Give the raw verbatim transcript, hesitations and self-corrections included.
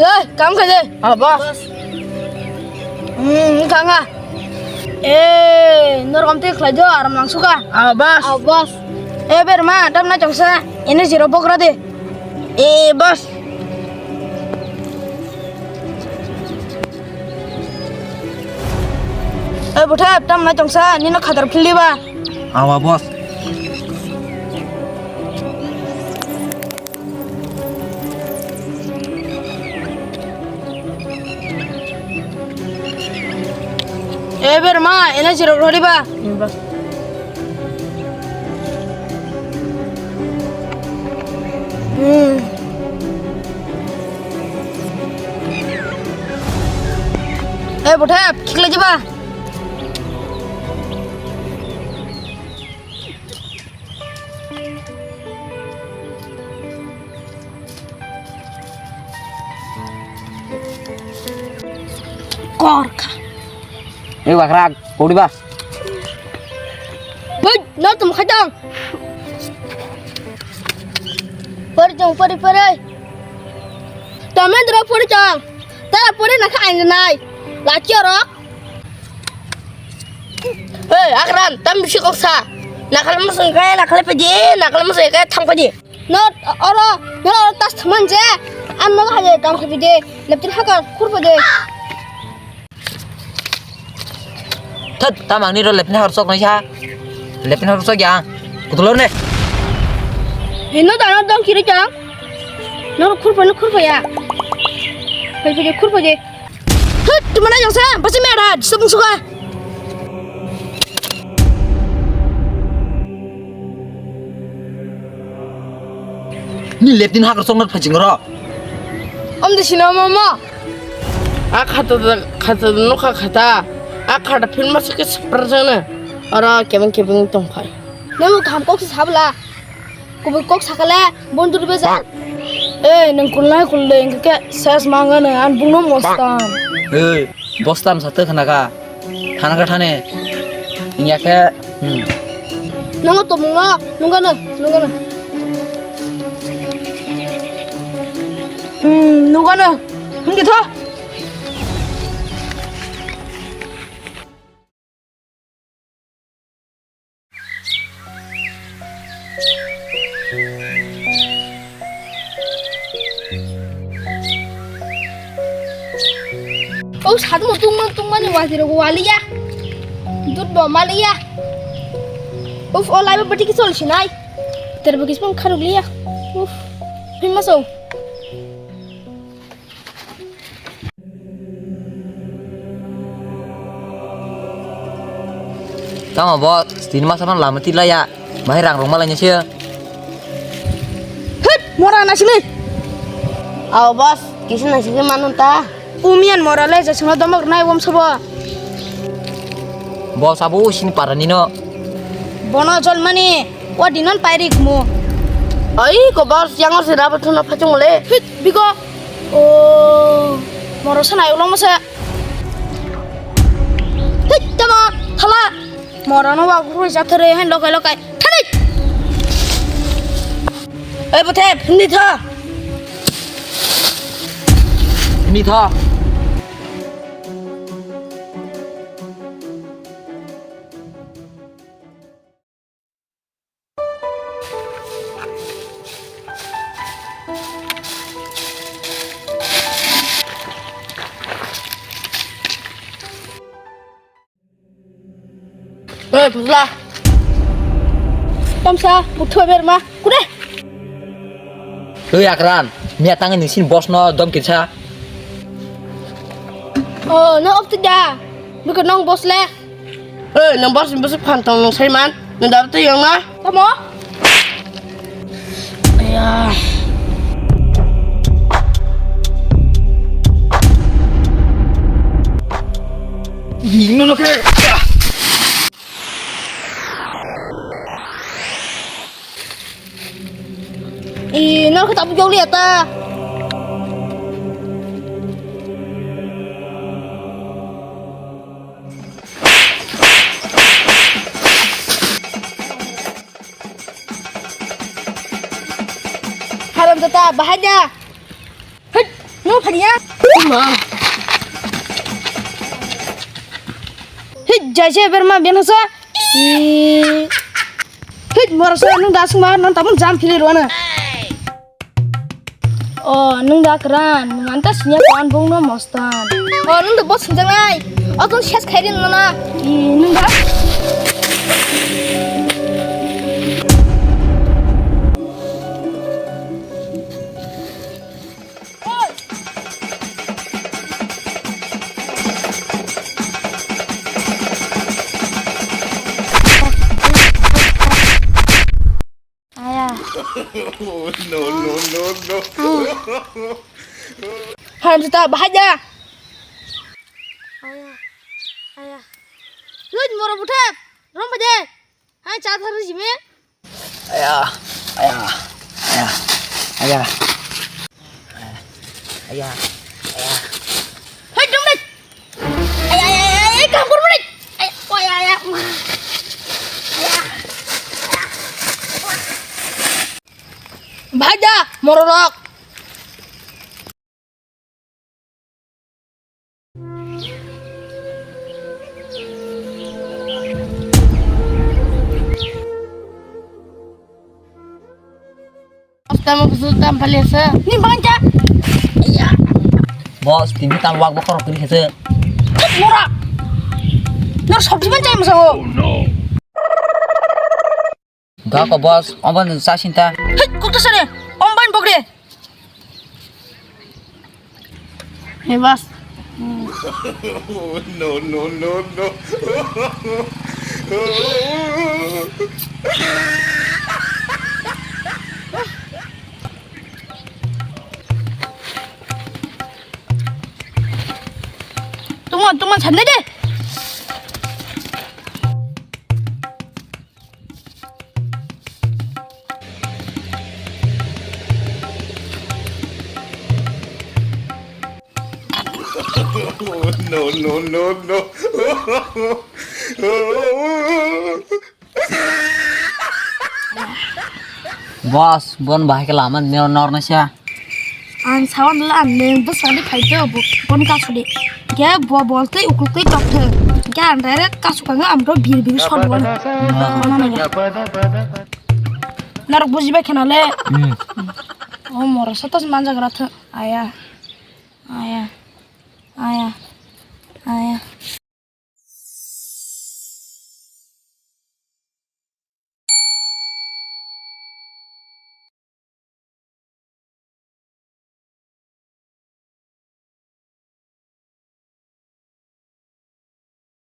Ei, kam khai de. Ah, boss. Hmm, kanga. Eh, norok amtwi khlai do, aram nang suka. Ah, boss. Ah, boss. Eh, berma, tam na chongsa. Ini zero bokra de. Eh, boss. Eh, butha, tam na chongsa, nino khatar phildi ba. Awa, boss. Eber ma, ena jirok rori ba. Hmm. Eh, butha, khikla jiba. Kor kha. Ei, bakra, kori ba? Bai, no tum khaitang. Pori tong, pori, pori. Tama dro pori tong. Tara pori na kha aina nai. Lachi oro. Hey, Akran, tam bisi kok sa. Nakal musung kaya, nakal pedi, nakal musung kaya, thang pedi. No, oro, no, oro tas thaman je. An no haje, tam khabi de. Leptin hakar, khur pedi. Thot, tam ang ni ro leptin hakar sok nai sa. Leptin hakar sok ya. Kutulor ne. Hino dano dong kiri chang. No khur pedi, khur pedi ya. Pedi, pedi, khur pedi. Hut, tumana jangsa, basi me ada, disabung suka. Ni leptin hakar song na phajing ro. Om de sino mama. A khata da, khata da nokha khata. A khata film ma sike spar jana. Ora kebeng kebeng tong khai. Nang kam kok sabla. Kubui kok sakale, bondur beza. Eh, nang kulnai kulle, engke ke ses mangane, an bungno mostan. Eh, bostam sate khana ka. Thana ka thane. Inya ke, hmm. Nang to munga, nunga na, nunga na. Hmm, nunga na. Hum ke tho. O sadu mo tungma tungma ni wazir ko waliya. Dut bo maliya. Uf, o lai ba bati ki sol sinai. Ter ba kispon kharuk liya. Uf. Himma so. Tamo bo, tini masa man lama tila ya. Bahai rang rong malanya sih. Hut, mora nasili. Aw boss, kisi nasili manun ta. Umian mora le jasungno domok nai wom sobo. Boss abo usin para nino. Bono jol mani. Wa dinon pairik mo. Ai ko boss yang se rabo thuna phachung le. Hit bigo. O moro sana ulo mo se. Hit tama thala. Moro no wa guru jathare hen lokai lokai. Thani. Ai bothe phindi tha. Phindi tha. Oi, Pujla. Tamsa, buthu berma. Kude? Oi, Akran, miya tangi nisin boss no dom kisa. Oh, no, op tu da. Bukan nong boss le. Oi, nang boss ni bwswk phan tong nung sai man? Nang daro twi yang na? Tamo? Aya. Ih, no, no, khe. Ih, no, khe tabuk jok liya ta. Haram tata, bahaya. Hei. Nung phaniya? Ma. Hit, jaise berma bian hasa. Hit, morasa nung dasung ma nang tamun jam phili rwana. O, nung da kran, nung anta sinya kawan bung no mostan. O, nung da bot sunjang nai. O, tong ses khairin mana. Nung da. Aya. No, no, no, no. Haram juta, bahaya. Aya. Aya. Lun moro buta. Rom baje. Hai, cha thar jime. Aya, aya, aya, aya. Aya, aya. Hai, dong dai. Aya, aya, aya, aya, kam kor mani. Aya, aya, aya. Aya. Bhaja, mororok. Tamo kusu tam pali asa. Ni bangcha. Iya. Boss, tini tam wak bakor kiri khese. Mora. Nor sabji bangcha masa. Gako boss, oban sa sinta. Hei, kok ta sare, om ban bokre. Hey boss. No, no, no, no. Tunggu, tunggu, sana deh. No, no, no, no. Boss, bon bahai ke lama neo nor na sia. Ang sawan la neng bwsani phaito bo, bon kasudi. Ke bo boltei ukultei tokthai. Ke ang direct kasukang amro bir bir shot wala. Mana nang. Narok bujibai khena le. Hmm. O moro satos manjagra tha. Aya. Aya. Aya. Aya.